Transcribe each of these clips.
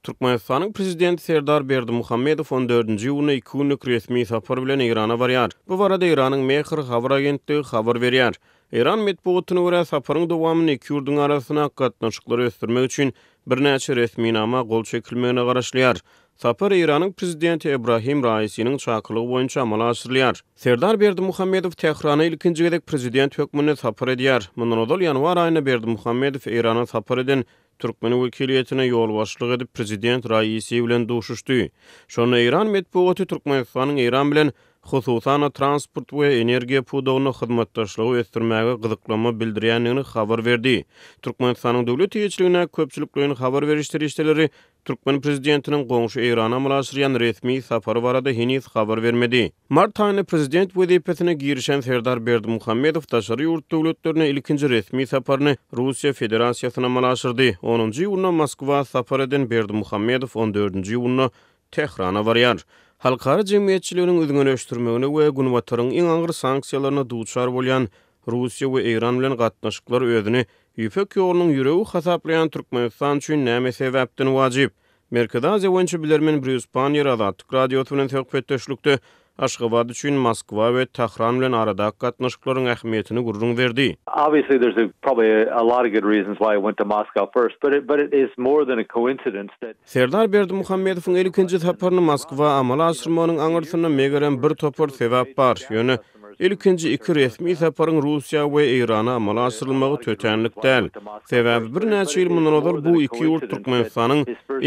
Türkmenistanyň Prezidenti Serdar Berdimuhamedow on dördünji iýunda iki günlük resmi sapar bilen Eýrana barýar. Bu barada Eýranyň Mehr habar agentligi habar berýär. Eýran metbugatyna görä, saparyň dowamynda iki ýurduň arasyndaky gatnaşyklary ösdürmek üçin birnäçe resminama gol çekilmegine garaşylýar. Sapar Eýranyň Prezidenti Ebrahim Raisiniň çakylygy boýunça amala aşyrylýar. Serdar Berdimuhamedow Tährana ilkinji gezek prezident hökmünde sapar edýär. Mundan ozal ýanwar aýynda Berdimuhamedow Eýrana sapar eden türkmen wekiliýetine ýolbaşçylyk edip prezident Raisi bilen duşuşdy. Şonda eýran metbugaty Türkmenistanyň Eýran bilen hususan-da transport we energiýa pudagynda hyzmatdaşlygy ösdürmäge gyzyklanma bildirýändigini habar berdi. Türkmenistanyň döwlet eýeçiligindäki köpçülikleýin habar beriş serişdeleri Türkmen prezidentiniň goňşy Eýrana amala aşyrýan resmi sapary barada heniz habar bermedi. Mart aýynda prezident wezipesine girişen Serdar Berdimuhamedow daşary ýurt döwletlerine ilkinji resmi saparyny Russiýa Federasiýasyna amala aşyrdy. Onunjy iýunda Moskwa sapar eden Berdimuhamedow on dördünji iýunda Tährana barýar. Halkara jemgyýetçiliginiň üzňeleşdirmegine we Günbataryň iň agyr sanksiýalaryna duçar bolýan Russiýa we Eýran bilen gatnaşyklar özüni Ýüpek ýolunyň ýüregi hasaplaýan Türkmenistan üçin näme sebäpden wajyp? Merkezi Aziýa boýunça bilermen Brýus Panniýer Azatlyk Radiosy bilen söhbetdeşlikde Aşgabat üçin Moskwa we Tähran bilen aradaky gatnaşyklaryň ähmiýetini gürrüň berdi. Obviously there's a probably a lot of good reasons why he went to Moscow first, but it but it is more than a coincidence that. Serdar Berdimuhamedowyň ilkinji saparyny Moskwa amala aşyrmagynyň aňyrsynda megerem bir topar sebäp bar, ýöne Ilkinji iki resmi saparyň Russiýa we Eýrana amala aşyrylmagy tötänlik däl. Sebäbi birnäçe ýyl mundan ozal bu iki ýurt Türkmenistanyň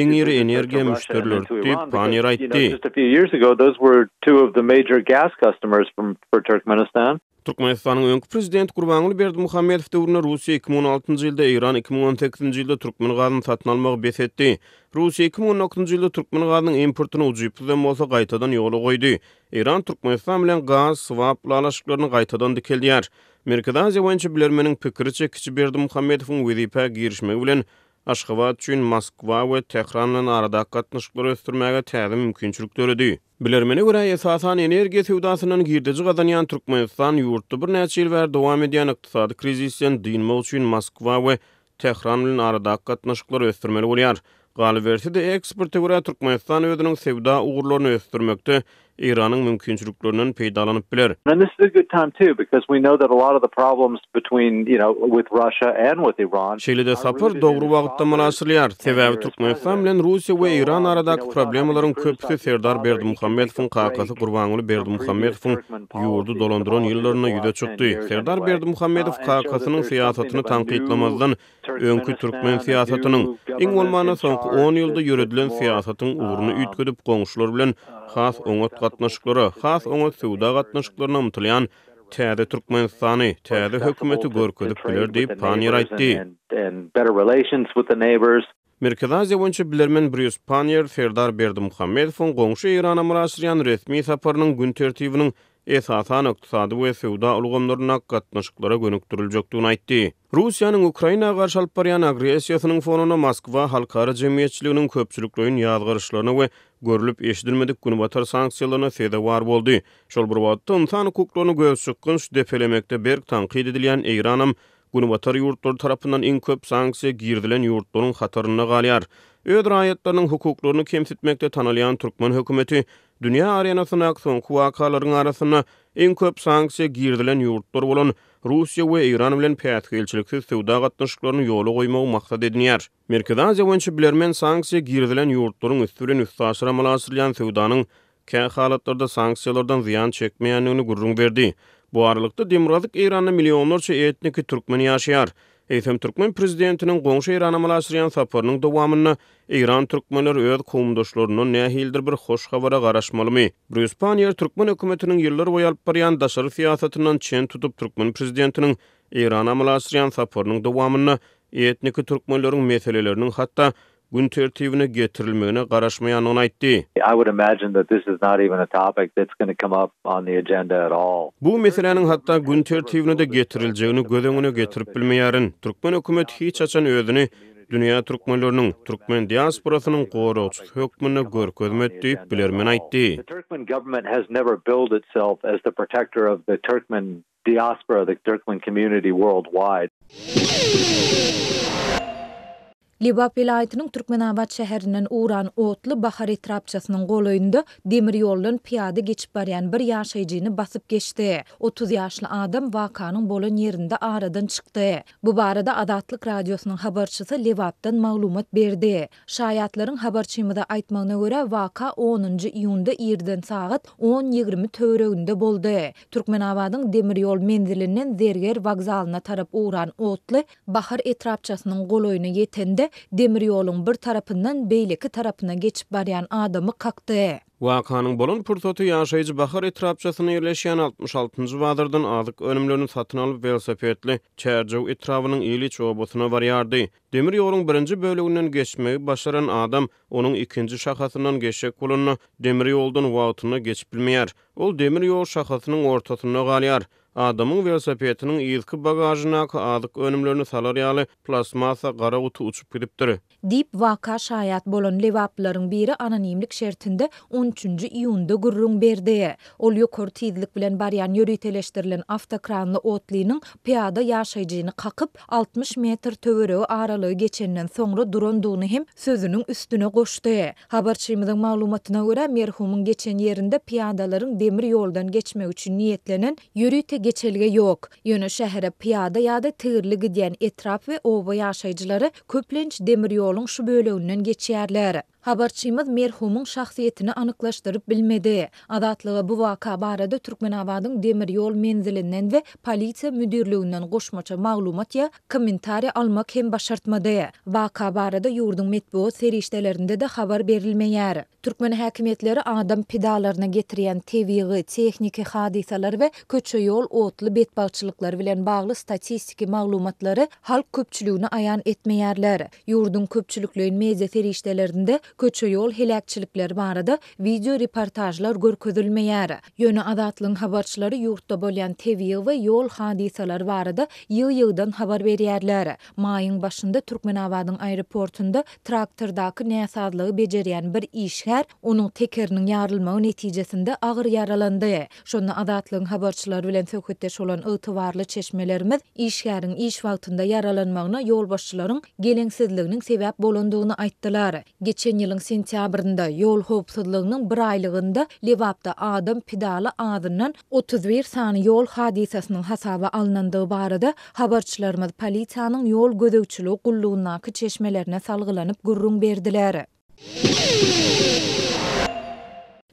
iň iri energiýa müşderileridi diýip, Panniýer aýtdy. Türkmenistanyň öňki prezidenti Gurbanguly Berdimuhamedow döwründe Russiýa 2016-njy ýylda, Eýran 2018-nji ýylda türkmen gazyny satyn almagy bes etdi. Russiýa 2019-njy ýylda türkmen gazynyň importyny ujypsyzam bolsa gaýtadan ýola goýdy. Eýran Türkmenistan bilen gaz swap ylalaşyklaryny gaýtadan dikeldýär. Merkezi Aziýa boýunça bilermeniň pikiriçe, kiçi Berdimuhamedowyň wezipä girişmegi bilen Aşgabat üçin Moskwa we Tähran bilen aradaky gatnaşyklary ösdürmäge täze mümkinçilik döredi. Bilermene görä, esasan energiýa söwdasyndan girdeji gazanýan Türkmenistan ýurtda birnäçe ýyl bäri dowam edýän ykdysady krizisden dynmak üçin Moskwa we Tähran bilen aradaky gatnaşyklary ösdürmeli bolýar. Galyberse-de, eksporta görä, Türkmenistan özüniň söwda ugurlaryny ösdürmekde Eýranyň mümkinçiliklerinden peýdalanyp biler. And this is a good time too because we know that a lot of the problems between, you know, with Russia and with Iran. Şeýle-de sapar dogry wagtda amala aşyrylýar. Sebäbi Türkmenistan bilen Russiýa we Eýran aradaky problemalaryň köpüsi Serdar Berdimuhamedowyň kakasy Gurbanguly Berdimuhamedowyň ýurdy dolandyran ýyllarynda ýüze çykdy. Serdar Berdimuhamedow kakasynyň syýasatyny tankytlamazdan, öňki türkmen syýasatynyň, iň bolmanda soňky on ýylda ýöredilen syýasatyň ugruny üýtgedip, goňşular bilen has oňat gatnaşyklara, has oňat söwda gatnaşyklaryna ymtylýan täze Türkmenistany, täze hökümeti görkezip biler diýip, Panniýer aýtdy. Merkezi Aziýa boýunça bilermen Brýus Panniýer Serdar Berdimuhamedowyň goňşy Eýrana amala aşyrýan resmi saparynyň gün tertibiniň esasan ykdysady we söwda ulgamlaryndaky gatnaşyklara gönükdiriljekdigini aýtdy. Russiýanyň Ukraina garşy alyp barýan agressiýasynyň fonunda Moskwa halkara jemgyýetçiliginiň köpçülikleýin ýazgaryşlaryna we görlüp-eşidilmedik günbatar sanksiýalaryna sezewar boldy. Şol bir wagtda, ynsan hukuklaryny gözçykgynç depelemekde berk tankyt edilýän Eýranam Günbatar ýurtlary tarapyndan iň köp sanksiýa girizilen ýurtlaryň hatarynda galýar. Öz raýatlarynyň hukuklaryny kemsitmekde tanalýan türkmen hökümeti dünýä arenasyndaky soňky wakalaryň arasynda iň köp sanksiýa girizilen ýurtlar bolan Russiýa we Eýran bilen päsgelçiliksiz söwda gatnaşyklaryny ýola goýmagy maksat edinýär. Merkezi Aziýa boýunça bilermen sanksiýa girizilen ýurtlaryň üsti bilen üstaşyr amala aşyrylýan söwdanyň kä halatlarda sanksiýalardan zyýan çekmeýändigini gürrüň berdi. Bu aralykda, demirgazyk Eýranda millionlarça etniki türkmen ýaşaýar. Eýsem, türkmen prezidentiniň goňşy Eýrana amala aşyrýan saparynyň dowamynda eýran türkmenleri öz kowumdaşlaryndan nähilidir bir hoş habara garaşmalymy? Brýus Panniýer türkmen hökümetiniň ýyllar boýy alyp barýan daşary syýasatyndan çen tutup türkmen prezidentiniň Eýrana amala aşyrýan saparynyň dowamynda etniki türkmenleriň meseleleriniň hatda gün tertibine getirilmegine garaşmaýandygyny aýtdy. I would imagine that this is not even a topic that's gonna come up on the agenda at all. Bu meseläniň hatda gün tertibine-de getiriljegini göz öňüne getirip bilmeýärin. Türkmen hökümeti hiç haçan özüni dünýä türkmenleriniň, türkmen diasporasynyň goragçysy hökmünde görkezmedi diýip, bilermen aýtdy. The Turkmen government has never billed itself as the protector of the Turkmen diaspora, the Turkmen community worldwide. Lebap welaýatynyň Türkmenabat şäherinden ugran otly Bahar etrapçasynyň golaýynda demir ýoldan pyýada geçip barýan bir ýaşaýjyny basyp geçdi. 30 ýaşly adam wakanyň bolan ýerinde aradan çykdy. Bu barada Azatlyk Radiosynyň habarçysy Lebapdan maglumat berdi. Şaýatlaryň habarçymyza aýtmagyna görä, waka onunjy iýunda irden sagat on 20 töwereginde boldy. Türkmenabadyň demir ýol menzilinden Zerger wokzalyna tarap ugran otly Bahar etrapçasynyň golaýyna ýetende, demir ýoluň bir tarapyndan beýleki tarapyna geçip barýan adamy kakdy. Wakanyň bolan pursaty ýaşaýjy Bahar etrapçasynda ýerleşýän 66-njy bazardan azyk önümlerini satyn alyp, welosipedli Çärjew etrabynyň Iliç obasyna barýardy. Demir ýoluň birinji böleginden geçmegi başaran adam onuň ikinji şahasyndan geçjek bolanda, demir ýoldan wagtynda geçip bilmeýär. Ol demir ýol şahasynyň ortasynda galýar. Adamyň welosipediniň yzky bagažyndaky azyk önümlerini salar ýaly plastmassa gara guty uçup gidipdir. Diýip, waka şaýat bolan lebaplylaryň biri anonimlik şertinde on üçünji iýunda gürrüň berdi. Ol ýokary tizlik bilen barýan ýöriteleşdirilen awtokranly otlynyň pyýada ýaşaýjyny kakyp, 60 metr töweregi aralygy geçenden soňra durandygyny hem sözüniň üstüne goşdy. Habarçymyzyň maglumatyna görä, merhumyň geçen ýerinde pyýadalaryň demir ýoldan geçmegi üçin niýetlenen ýörite geçelge ýok. Ýöne şähere pyýada ýa-da tigirli gidýän etrap we oba ýaşaýjylary köplenç demir ýoluň şu böleginden geçýärler. Habarçymyz merhumyň şahsyýetini anyklaşdyryp bilmedi. Azatlyga bu waka barada Türkmenabadyň demir ýol menzilinden we polisiýa müdirliginden goşmaça maglumat ýa kommentariý almak hem başartmady. Waka barada ýurduň metbugat serişdelerinde-de habar berilmeýär. Türkmen häkimiýetleri adam pidalaryna getirýän tebigy, tehniki hadysalar we köçe-ýol otly betbagtçylyklary bilen bagly statistiki maglumatlary halk köpçüligine aýan etmeýärler. Ýurduň köpçülikleýin media serişdelerinde köçe-ýol heläkçilikleri barada wideo reportažlar görkezilmeýär. Ýöne Azatlygyň habarçylary ýurtda bolýan tebigy we ýol hadysalary barada ýygy-ýygydan habar berýärler. Maýyň başynda Türkmenabadyň aeroportunda traktordaky näsazlygy bejerýän bir işgär onuň tekeriniň ýarylmagy netijesinde agyr ýaralandy. Şonda Azatlygyň habarçylary bilen söhbetdeş bolan ygtybarly çeşmelerimiz işgäriň iş wagtynda ýaralanmagyna ýolbaşçylaryň geleňsizliginiň sebäp bolandygyny aýtdylar. Geçen ýylyň sentýabrynda, ýol howpsuzlygynyň bir aýlygynda Lebapda adam pidaly azyndan 31 sany ýol hadysasynyň hasaba alnandygy barada habarçylarymyz polisiýanyň ýol gözegçiligi gullugyndaky çeşmelerine salgylanyp gürrüň berdiler.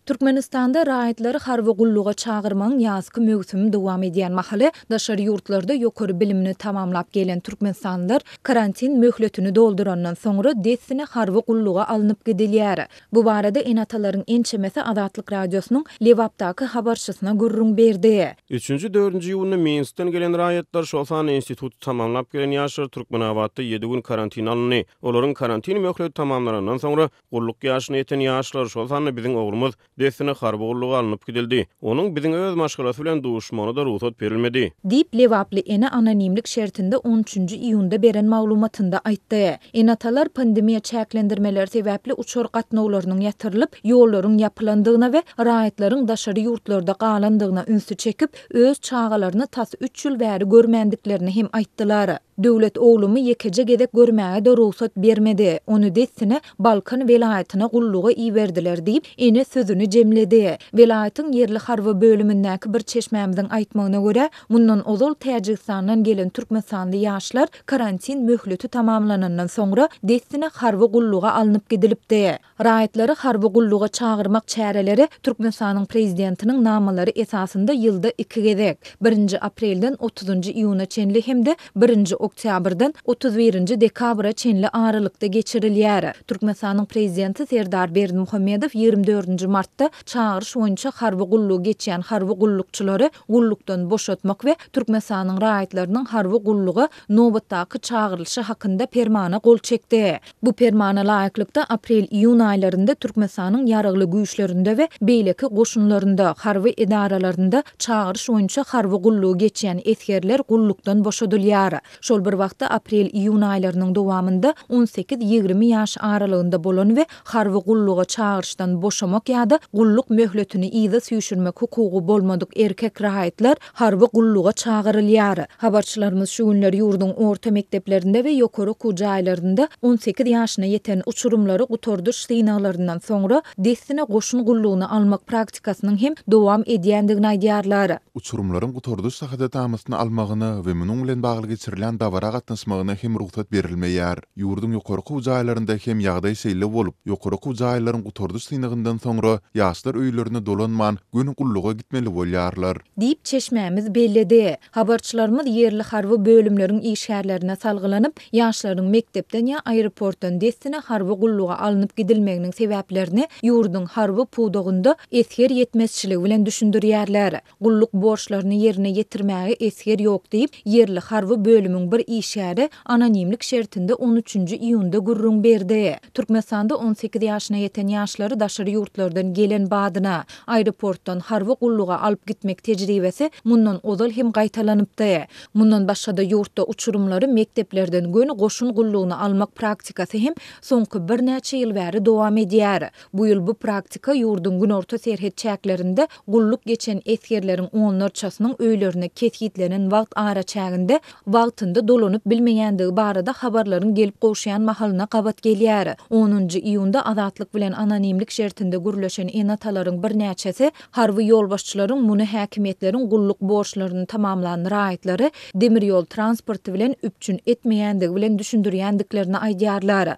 Türkmenistanda raýatlary harby gulluga çagyrmagyň ýazky möwsümi dowam edýän mahaly, daşary ýurtlarda ýokary bilimini tamamlap gelen türkmenistanlylar karantin möhletini doldurandan soňra dessine harby gulluga alnyp gidilýär. Bu barada ene-atalaryň ençemesi Azatlyk Radiosynyň Lebapdaky habarçysyna gürrüň berdi. Üçünji, dördünji iýunda Minskden gelen raýatlar, şol sanda instituty tamamlap gelen ýaşlar Türkmenabatda ýedi gün karantina alyndy. Olaryň karantin möhleti tamamlanandan soňra, Gulluk ýaşyna ýeten ýaşlar, şol sanda biziň oglumyz dessine harby gulluga alnyp gidildi. Onuň biziň öz maşgalasy bilen duşuşmagyna-da rugsat berilmedi. Diýip, lebaply ene anonimlik şertinde on üçünji iýunda beren maglumatynda aýtdy. Ene-atalar pandemiýa çäklendirmeleri sebäpli uçar gatnawlarynyň ýatyrylyp, ýollaryň ýapylandygyna we raýatlaryň daşary ýurtlarda galandygyna ünsi çekip, öz çagalaryny tas üç ýyl bäri görmändiklerini hem aýtdylar. Döwlet oglumy ýekeje gezek görmäge-de rugsat bermedi, ony dessine Balkan welaýatyna gulluga iberdiler diýip, ene sözüni jemledi. Welaýatyň ýerli harby bölümindäki bir çeşmämiziň aýtmagyna görä, mundan ozal Täjigistandan gelen türkmenistanly ýaşlar karantin möhleti tamamlanandan soňra dessine harby gulluga alnyp gidilipdi. Raýatlary harby gulluga çagyrmak çäreleri Türkmenistanyň Prezidentiniň namalary esasynda ýylda iki gezek, birinji aprelden otuzynjy iýuna çenli hem-de birinji oktýabrdan 31-nji dekabra çenli aralykda geçirilýär. Türkmenistanyň Prezidenti Serdar Berdimuhamedow 24-nji martda çagyryş boýunça harby gullugy geçýän harby gullukçylary gullukdan boşatmak we Türkmenistanyň raýatlarynyň harby gulluga nobatdaky çagyrylyşy hakynda Permana gol çekdi. Bu Permana laýyklykda, aprel-iýun aýlarynda Türkmenistanyň Ýaragly Güýçlerinde we beýleki goşunlarynda, harby edaralarynda çagyryş boýunça harby gullugy geçýän esgerler gullukdan boşadylýar. Şol. Şol bir wagtda, aprel-iýun aýlarynyň dowamynda on sekiz-ýigrimi ýaş aralygynda bolan we harby gulluga çagyryşdan boşamak ýa-da gulluk möhletini yza süýşürmek hukugy bolmadyk erkek raýatlar harby gulluga çagyrylýar. Habarçylarymyz şu günler ýurduň orta mekdeplerinde we ýokary okuw jaýlarynda 18 ýaşyna ýeten uçurymlary gutardyş synaglaryndan soňra dessine goşun gullugyna almak praktikasynyň hem dowam edýändigini aýdýarlar. Uçurymlaryň gutardyş şahadatnamasyny almagyna we munuň bilen bagly geçirilýän dabara gatnaşmagyna hem rugsat berilmeýär. Ýurduň ýokary okuw jaýlarynda hem ýagdaý şeýle bolup, ýokary okuw jaýlaryň gutardyş synagyndan soňra ýaşlar öýlerine dolanman, göni gulluga gitmeli bolýarlar. Diýip, çeşmämiz belledi. Habarçylarymyz ýerli harby bölümleriň işgärlerine salgylanyp, ýaşlaryň mekdepden ýa aeroportdan dessine harby gulluga alnyp gidilmeginiň sebäplerini ýurduň harby pudagynda esger ýetmezçiligi bilen düşündirýärler. Gulluk borçlaryny ýerine ýetirmäge esger ýok diýip, ýerli harby bölümiň bir işgäri anonimlik şertinde on üçünji iýunda gürrüň berdi. Türkmenistanda 18 ýaşyna ýeten ýaşlary daşary ýurtlardan gelen badyna, aeroportdan harby gulluga alyp gitmek tejribesi mundan ozal hem gaýtalanypdy. Mundan başga-da ýurtda uçurymlary mekdeplerden göni goşun gullugyna almak praktikasy hem soňky birnäçe ýyl bäri dowam edýär. Bu ýyl bu praktika ýurduň günorta serhet çäklerinde gulluk geçen esgerleriň onlarçasynyň öýlerine kesgitlenen wagt araçäginde wagtynda dolanyp bilmeýändigi barada habarlaryň gelip gowuşýan mahalyna gabat gelýär. Onunjy iýunda Azatlyk bilen anonimlik şertinde gürleşen ene-atalaryň birnäçesi harby ýolbaşçylaryň muny häkimiýetleriň gulluk borçlaryny tamamlan raýatlary demir ýol transporty bilen üpjün etmeýändigi bilen düşündirýändiklerini aýdýarlar.